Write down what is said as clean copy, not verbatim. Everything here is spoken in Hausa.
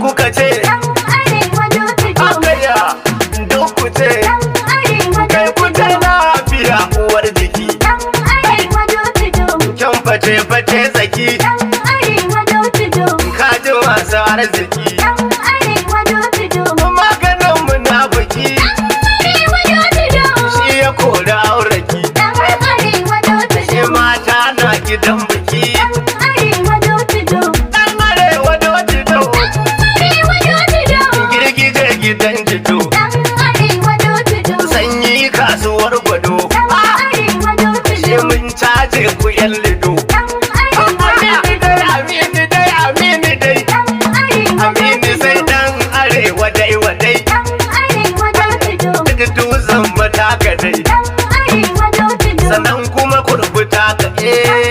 Kuka ce? Dan arewa dotido. Akaya duk ku ce. Dan arewa Kai ku ce dotido. Lafiya uwar jiki. Dan arewa dotido. Kyan face face tsaki. Dan arewa dotido. Kaji masu arziki. Dan arewa dotido. Maganin munafiki. Arewa dotido. Shi ya kori auraki. Dan arewa Shi dotido. mata na gidan biki. Dan arewa dotido. Dan arewa dotido. Arewa dotido. Girgije gidan jito. Dan arewa dotido. Sanyi kasuwar gwado. Dan arewa Shi dotido. mun caje ku yan lido. Dan arewa Amini dotido. dai, amini dai, amini dai. Dan arewa Amini sai dotido. dan arewa dai wadai. Dan arewa dotido. Duk dutsen mataka dai. Dan arewa dotido. Sannan kuma kurbuta ka eh.